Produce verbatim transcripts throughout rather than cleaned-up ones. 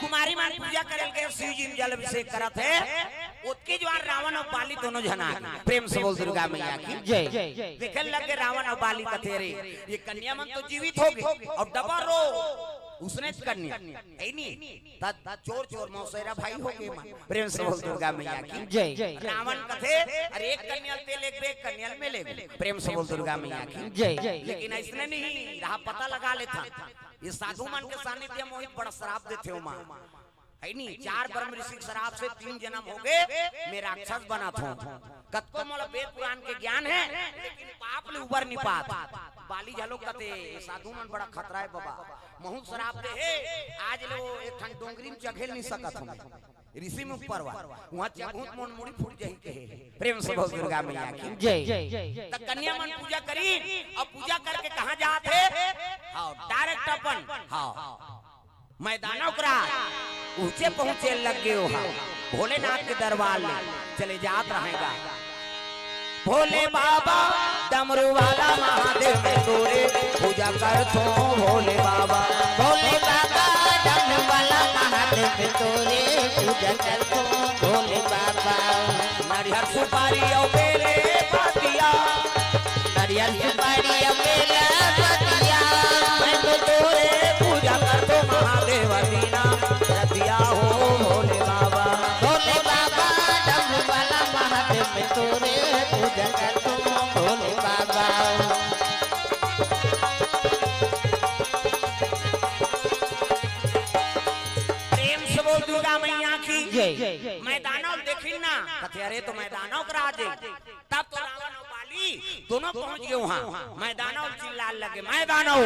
कुमारी मन पूजा करे ल गे, शिव जी म जल अभिषेक करत हे, ओतके जुवार रावण अउ बाली दोनों झन आ गे। प्रेम से बोल दुर्गा मैया की। जय। देखे लगे रावण अउ बाली, कथे, "अरे, ये कन्या मन तो जीवित हो गे अउ डबल रो उसने कन्या, हे नी? त चोर चोर मौसेरा भाई हो गे मन।" प्रेम से बोल दुर्गा मैया की। जय। रावण कथे, "अरे, एक कन्या ल ते लेगबे, एक कन्या ल मैं लेगबे।" प्रेम से बोल दुर्गा मैया की। जय। लेकिन अइसने नहीं रहा, पता लगा लेथन। ये साधु मन के सानिध्य मोहित बड़ा श्राप देथे ओमा। हे नी, चार ब्रह्म ऋषि के श्राप से तीन जनम हो गे, मैं राक्षस बनत हों। कतको मोला वेद पुराण के ज्ञान हे, लेकिन पाप ले उबर नी पात। बाली घलो कथे, "ये साधु मन बड़ा खतरा हे बबा, महूं श्राप दे हे, आज ले वो एक ठन डोंगरी म चघे ल नी सकत हों मैं। ऋषि मुख पर्वत, उहां चघहूं त मोर मुड़ी फूट जाही," कहे। प्रेम से बोल दुर्गा मैया की। जय। त कन्या मन पूजा करिन, अउ पूजा करके कहां जात हे? हां, direct अपन, हां, मैदानव के राज, ऊंचे पहुंचे लग गे ओहा, भोलेनाथ के दरबार ले चले जात रहेगा। भोले बाबा डमरू वाला महादेव मैं तोरे पूजा करथों भोले बाबा। भोले बाबा डमरू वाला महादेव मैं तोरे पूजा करथों भोले बाबा। नरियर सुपारी अउ बेले पतिया, नरियर सुपारी अउ बेले पतिया, मैं तो तोरे पूजा करथों महादेव दीना रतिया हो भोले बाबा। भोले बाबा डमरू वाला महादेव मैं तोरे पूजा करथों भोले बाबा। प्रेम से बोल दुर्गा मैया की। जय। मैदानव ल देखिन ना, कथे, "अरे, तो मैदानव के राज हे।" तब तो रावण अउ बाली दोनों पहुंच गे उहां। मैदानव ल चिल्लाय लगे, "मैदानव!"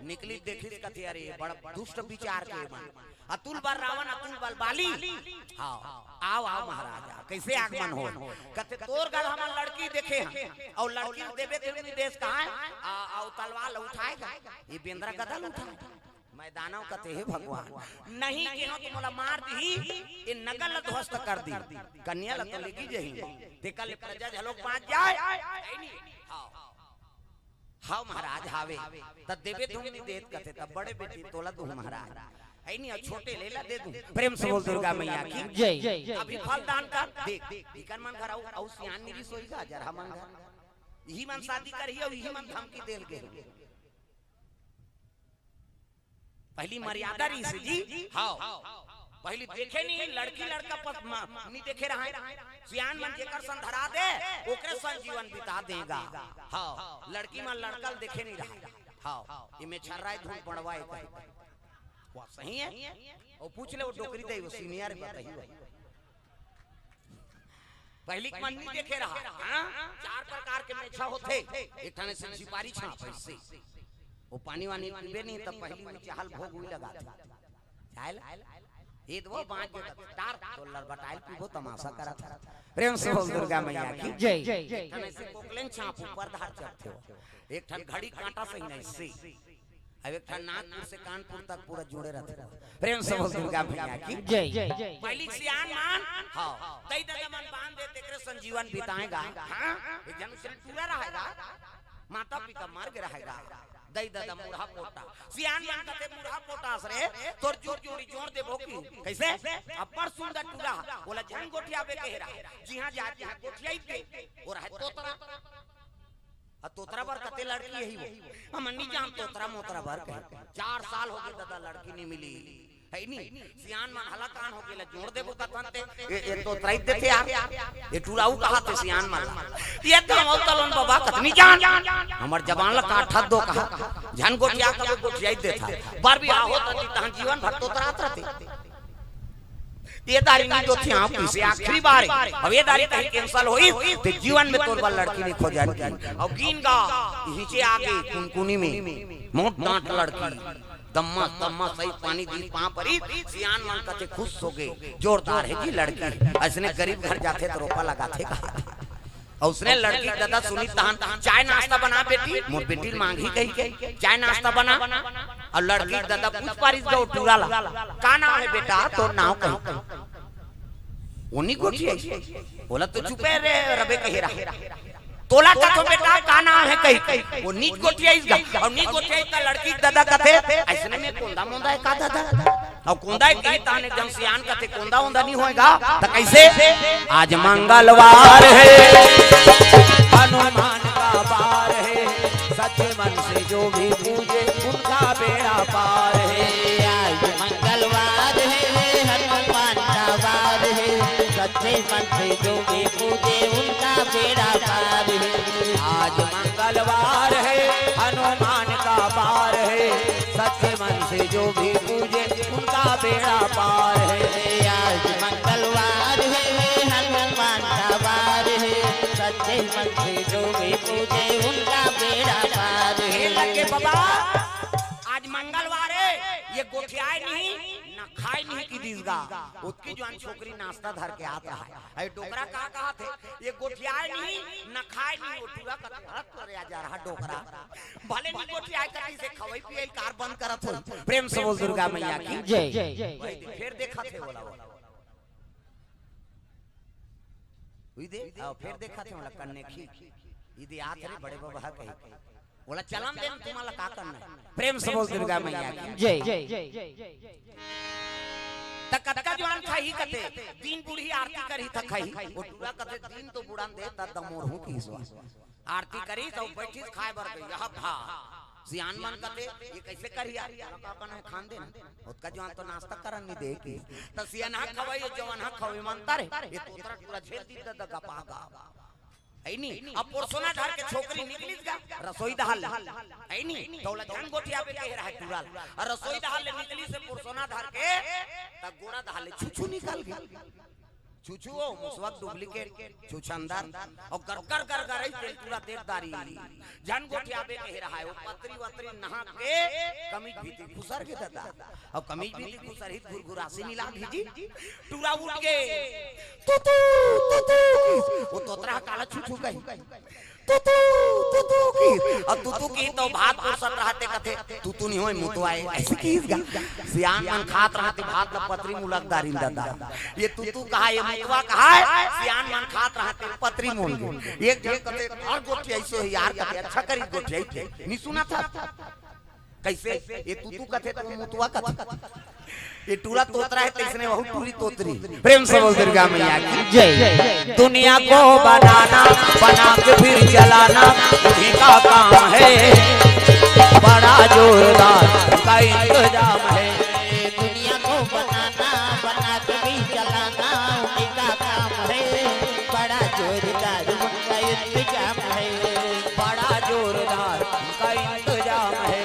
निकलिस देखिस, कथे, "अरे, बड़ा दुष्ट विचार के मन, अतुल बल रावण, अतुल बल बाली। हां, आव, आव महाराज, आव। कइसे आगमन होय?" कथे, "तोर घर हमन लड़की देखे हन, अउ लड़की ल देबे ते नी देस कहां, अउ तलवार ल उठाय गा, ये बेंदरा गदा ल उठाय।" मैदानव कथे, "हे भगवान, नहीं केहों त मोला मार दिही, ये नगर ल ध्वस्त कर दिही, कन्या ल तो लेगी जही, तेकर ले प्रजा घलोक बांच जाय।" हे नी? हां। "हां महाराज, हावे।" त देबे धुन नी देत कथे, "त बड़े बेटी तोला दूं महाराज।" हे नी? अउ छोटे ले ला दे दूं। प्रेम से बोल दुर्गा मैया की। जय। अभी फल दान कर, देख, इकर मन घर अउ, अउ सियान नी रिहिस होही गा, जरहा मन घर। इही मन शादी करही अउ इही मन धमकी दे ल गे। पहली मर्यादा रिहिस जी। हां। पहली देखे नहीं, लड़की लड़का पस-, म-, नहीं देखे रहय। सियान मन जेकर संग धरा दे, ओकरे संग जीवन बिता देगा। हां, लड़की मन लड़का ल देखे नहीं रहय। हां, इमे छर्रा हे, धूल पड़वा हे कहे। वाह, सही हे। अउ पूछ ले वो डोकरी दई, वो senior बताही वो। पहली के मन नहीं देखे रहा, हां? चार प्रकार के मेछा होथे, एक ठन से झिपारी छाप ऐसे। वो पानी वानी पीबे नहीं, तब पहली में चाहल भोग हुई लगा था। चाहल? ये दो बांच जो टार, तो लड़बटाइल पीबो, तमाशा करत हे। प्रेम से बोल दुर्गा मैया की। जय। एक ठन ऐसे कोकलेन छाप ऊपर धार चढ़थे हो। एक ठन घड़ी कांटा सही नहीं से। अब एक ठन नागपुर से कानपुर तक पूरा जुड़े रहथे। प्रेम से बोल दुर्गा मैया की। जय। पहली सियान मन, हां, दई ददा मन बांध दे, तेकरे संजीवन बिताएगा। हां, एक जन से पूरा रहेगा, माता पिता मर गे रहेगा। दई ददा मुरहा पोटा, सियान मन कथे मुरहा पोटा अस रे, तोर जुर जोड़ी जोड़ देबो की। कइसे? अब्बड़ सुंदर टूरा, ओला झन गोठियाबे कहे रहा, जिहां जाए तिहां गोठियाई दे, वो रहे तोतरा। अ तोतरा बर कते लड़की यही वो। हमन नी जान तोतरा मोतरा बर कहे। चार साल हो गे ददा लड़की नी मिली। हे नी? सियान मन हलाकान हो गे ला जोड़ देबो कथन ते। ए, ए तोतरा ही देथे यार। ए टूरा ऊ कहाथे सियान मन ला। ये तो हम तलन बाबा कथन नी जान। हमर जबान ला काट दो कहा। झन गोठिया कबे गोठिया ही देथा। बर भी आहो त तहां जीवन भर तोतरा रहते। ये दारी नी जोथे, हां, पीसे आखिरी बार हे। अब ये दारी कहीं cancel होई, त जीवन में तोर बर लड़की नी खोजन की। अउ गीन गा, हिचे आगे कुनकुनी में, मोट डांट लड़की, दम्मा, दम्मा सही पानी दी पांव परी, सियान मन कथे खुश हो गे, जोरदार हे जी लड़की। अइसने गरीब घर जाथे त रोपा लगाथे का। अउ उसने लड़की के ददा सुनी तहन, "चाय नाश्ता बना बेटी, मोर बेटी ल मांगही कहिके, चाय नाश्ता बना।" अउ लड़की के ददा पूछ पारिस गा टूरा ला, "का नांव हे बेटा, तोर नांव कही?" ओनी गोठियाइस, ओला तो चुपे रे रबे कहे रहा। "तोला कथों बेटा, का नांव हे?" कही, ओनी गोठियाइस गा, अउ नी गोठियाइस त लड़की के ददा कथे, "अइसने में कोंदा मोंदा हे का ददा?" अउ कोंदा के कही तान एक झन सियान कथे, कोंदा ओंदा नहीं होएगा, त कइसे? आज मंगलवार है, हनुमान का वार है, सच्चे मन से जो भी पूजे, उनका बेड़ा पार है। आज मंगलवार है, हनुमान का वार है, सच्चे मन से जो भी पूजे, उनका बेड़ा पार है। आज मंगलवार है, हनुमान का वार है, सच्चे मन से जो भी पूजे, उनका बेड़ा पार है। आज मंगलवार है, हनुमान का वार है, सच्चे मन से जो भी पूजे, उनका बेड़ा पार है। लगे बाबा, आज मंगलवार है, ये गोठियाए नहीं, न खाए नहीं कि दिस गा। ओतकी जुवान छोकरी नाश्ता धर के आत रहा है। अरे डोकरा का कहा थे, ये गोठियाए नहीं, न खाए नहीं, वो टूरा कथे, "हट तोरे आ जा रहा डोकरा।" भले नहीं गोठियाए कती से खवई पिए कार बंद करत हो। प्रेम से बोल दुर्गा मैया की। जय। वही दे, फिर देखा थे बोला वो। वही दे, आओ, फिर देखा थे बोला कन्ने खी। ये दे आत रे बड़े बाबा कही। बोला, "चलन दे, तुम्हारा का करना है?" प्रेम से बोल दुर्गा मैया की। जय। त कतका जुवान खाही कथे, दिन बुढ़ी आरती करही त खाही। वो टूरा कथे, "दिन तो बुढ़न दे, त दमोर हूँ की सुआ।" आरती करी त बैठी खाए बर गई, यह भा। सियान मन कथे, "ये कइसे करही यार? का करना है, खान दे ना।" ओतका जुवान तो नाश्ता करन नहीं दे की। त सियान हा खवाई, जवान हा खवाई मनता रे। ये तोतरा टूरा झेल दी त गपा गा। है नी? अब पोरसोना धर के छोकरी निकलिस गा, रसोई डहर ले। है नी? त ओला झन गोठियाबे कहे रहा टूरा ल। अउ रसोई डहर ले निकलिस हे पोरसोना धर के, त गोड़ा डहर ले छुछू निकल गे। छुछू ओ, मुसवा के duplicate, छुछंदर। अउ गर गर गर गर अइस तेल टूरा देख डारिस। झन गोठियाबे कहे रहा हे, वो पतरी वतरी नहा के कमीज भीतरी खुसर गे ददा। अउ कमीज भीतरी खुसर ही घुरघुरासी मिला भीजी। टूरा उठ गे। "तू तू, तू तू" किस। वो तोतरा ह काला छू छू कही। "तू तू, तू तू" किस। अउ तू तू किस त भात पोसत रहते कथे, "तू तू नहीं होय, मुतवा ए।" अइसे किस गा। सियान मन खात रहते भात ला पतरी मुलक डारिन ददा। ये तू तू कहा, ये मुतवा कहा हे, सियान मन खात रहते पतरी मोल गे। एक झन कथे, "अउ गोठियाइस हे यार," कथे, "अच्छा करी गोठियाइस हे।" नहीं सुनत हस? कइसे? ये तू तू कथे त मुतवा कथे। ये टूरा तोतरा हे, तइसने वहू टूरी तोतरी। प्रेम से बोल दुर्गा मैया की। जय। दुनिया को बनाना, बना के फिर जलाना, उन्हीं का काम है। बड़ा जोरदार उनका इंतजाम है। दुनिया को बनाना, बना के भी जलाना, उन्हीं का काम है। बड़ा जोरदार उनका इंतजाम है। बड़ा जोरदार उनका इंतजाम है।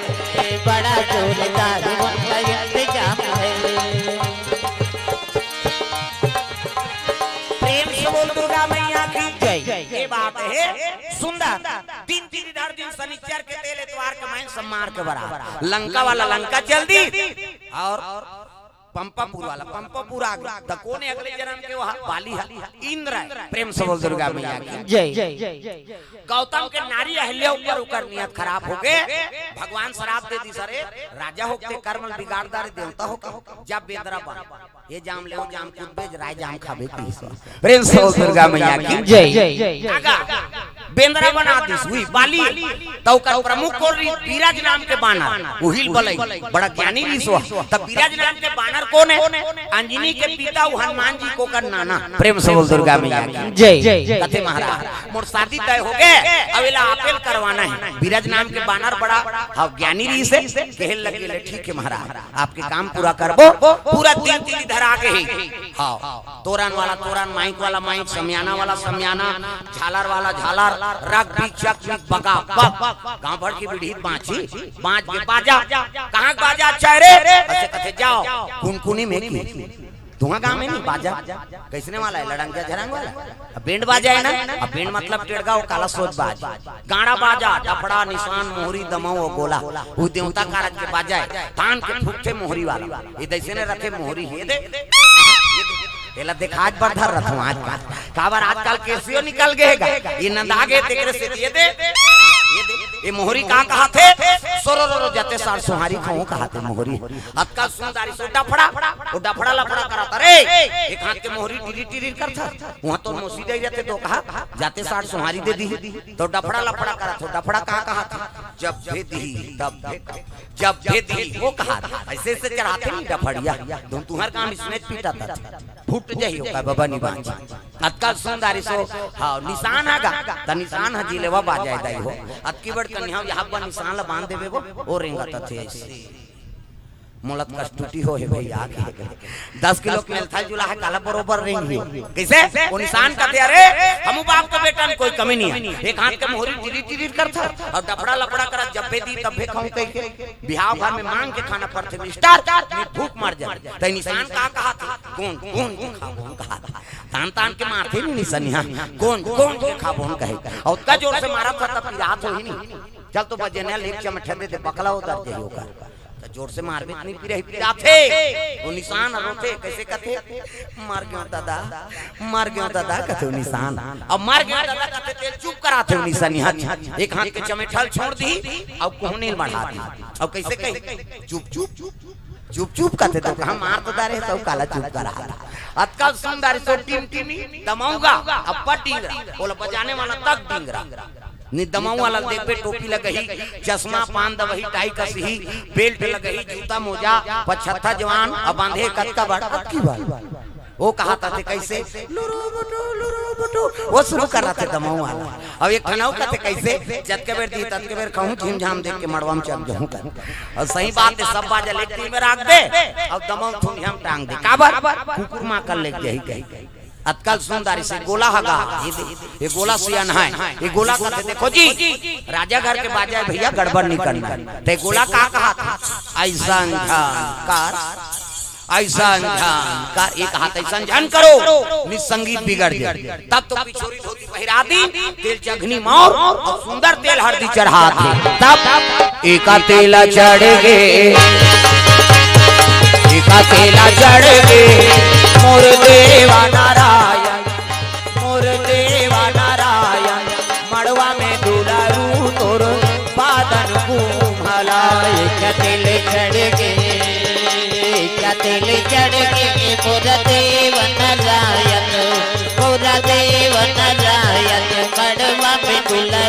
बड़ा जोरदार उनका इंतजाम है। प्रेम से बोल दुर्गा मैया की जय। ये बात हे सुंदर। दिन गिरिधर दिन शनिचर के तेल एतवार के माइन सम्मार के बराबर। लंका वाला लंका चल दी अउ पंपापुर वाला पंपापुर आ गे। त कोन हे अगले जनम के? वह बाली हे, इंद्र हे। प्रेम से बोल दुर्गा मैया की जय। गौतम के नारी अहिल्या ऊपर ओकर नियत खराब हो गे। भगवान श्राप दे दिस, "अरे राजा होके कर्म बिगाड़ डारे, देवता होके जा बेंदरा बन, ये जाम ले, वो जाम कूदबे, राय जाम खाबे" किस। प्रेम से बोल दुर्गा मैया की जय। आगा बेंदरा बना दिस, उही बाली। त ओकर प्रमुख कोन रहिस? बिरज नाम के बानर, उही ल बलई, बड़ा ज्ञानी रहिस। त बिरज नाम के बानर कोन हे? अंजनी के पिता, वो हनुमान जी के ओकर नाना। प्रेम से बोल दुर्गा मैया की जय। कथे, "महाराज, मोर शादी तय हो गे, अब एला आपे ल करवाना हे।" बिरज नाम के बानर बड़ा, हाँ, ज्ञानी रहिस हे, कहे लगे, "ले ठीक हे महाराज, आपके काम पूरा करबो।" पूरा दिन गिरिधर आ गे हे। हाँ, तोरन वाला तोरन, माइक वाला माइक, समियाना वाला समियाना, झालर वाला झालर, रग बीक चक बीक बगा बग। गांव भर के बीड़ी बांची, बांच के बाजा, "कहाँ के बाजा अच्छा हे रे?" अइसे कथे, "जाव कुनकुनी में की।" धुआं गांव में नहीं बाजा, कइसने वाला हे? लड़ंगिया झरंग वाला। अब बैंड बाजा हे ना, अब बैंड मतलब टेड़गा, वो काला सोज बाज। गाड़ा बाजा, डफड़ा, निसान, मोहरी, दमऊ अउ गोला, वो देवता कारज के बाजा हे। तान के फूकथे मोहरी वाला, ये दइसने रथे मोहरी, ये दे, ये दे। एला देखात बर धर रथों आजकल। काबर आजकल केसियो निकल गे हे गा। ये नंदा गे तेकरे से ये दे, ये दे। ये मोहरी का कहाथे? सोरो रो रो जाते साढ़ सोहारी खाऊं कहाथे मोहरी। अतका सुंदर सो डफड़ा, वो डफड़ा लफड़ा करत, अरे एक हाथ के मोहरी टिरी टिरी करथा, वहां तो मोसी दे जाते तो कहा जाते साढ़ सोहारी दे दी, तो डफड़ा लफड़ा करत हो। डफड़ा का कहाथे? जब भेदी तब भेद, जब भेदी वो कहाथे, ऐसे ऐसे चढ़ाथे नहीं डफड़िया, तुम तुम्हार काम इसमें पीटा था, फूट जाही ओकर बबा निबांच। अतका सुंदर सो, हाँ, निशान ह गा, त निशान ह जिलेवा बाजाय दाई हो। अतकी बड़ कन्या यहाँ पर निशान ला बांध देबे वो, ओ रेंगत थे ऐसे। मोलत कस टूटी हो हे भैया के। दस किलो के मेलथल जुला है, काला बरोबर रेंग हो। कैसे? वो निशान कहते, अरे, हमू बाप का बेटा में कोई कमी नहीं है। एक हाथ के मोहरी टिरी टिरी करता और डफड़ा लफड़ा करा, जब भेदी तब भे खाऊं कह के। बिहाव घर में मांग के खाना पड़थे मिस्टर, नहीं भूख मर जाए। तै निशान का कहाथे? कौन, कौन के खाबो हम कहाथे। तान तान के मारथे नहीं निसनिया, कौन, कौन के खाबो हम कहे। और उतना जोर से मारा था तब पिरात हो ही नहीं। चल तो बजे ने लेक चमठा दे दे, बकला उतर जाही ओकर। तो जोर से मारबे त नहीं पिराही, पिराथे। वो निशान रोथे, कैसे कहते? मर गयो दादा, मर गयो दादा कहथे वो निशान। अब मर गयो दादा कहते तेल चुप कराथे वो निशानिया। एक हाथ के चमेठल छोड़ दी, अब कोहनी बढ़ा दी। अब कैसे कही? चुप चुप, चुप चुप कहते तो कहा मार तो डारे, सब काला चुप करा। अतका सुंदर सो टिमटिमी दमाऊंगा, अब पर डिंगरा, बोला बजाने वाला तक डिंगरा। नि दमाऊ वाला देख पे टोपी लगही, चश्मा पान दवही, टाई कसही, बेल्ट लगही, जूता मोजा, पछत्था जवान, अब बांधे कतका बड़, अतकी बड़। वो कहाथे कैसे? लुरु बुटु, लुरु बुटु। वो शुरू कराथे दमाऊ वाला। अब एक ठन अउ कहथे कैसे? जतके बेर दी, ततके बेर कहूँ, झिमझाम देख के मड़वा में चल जाऊँ कर। और सही बात है, सब बाजा लेके में रख दे, अब दमाऊ थुनिया में टांग दे। काबर? कुकुर माँ कर ले जाही कही। अतका सुंदर से गोला ह गा, ये दे, ये गोला सियान है, ये गोला कहथे, देखो जी, राजा घर के बाजा है भैया, गड़बड़ नहीं करना है। ते गोला का कहाथे? ऐसा झन कर, ऐसा झन कर, एक हाथ ऐसा झन करो, नि संगीत बिगड़ जाए। तब तो पिछोरी धोती पहिरा दी, तेल चघनी मौर और सुंदर तेल हरदी चढ़ाथे। तब एका तेला चढ़ गे, एका तेला चढ़ गे, मोर देवा नारायण, मोर देवा नारायण, मड़वा में दुलारू तोर पादन कुम्हला। एका तेल चढ़ गे, एका तेल चढ़ गे, मोर देवा नारायण, मोर देवा नारायण, मड़वा में दुलारू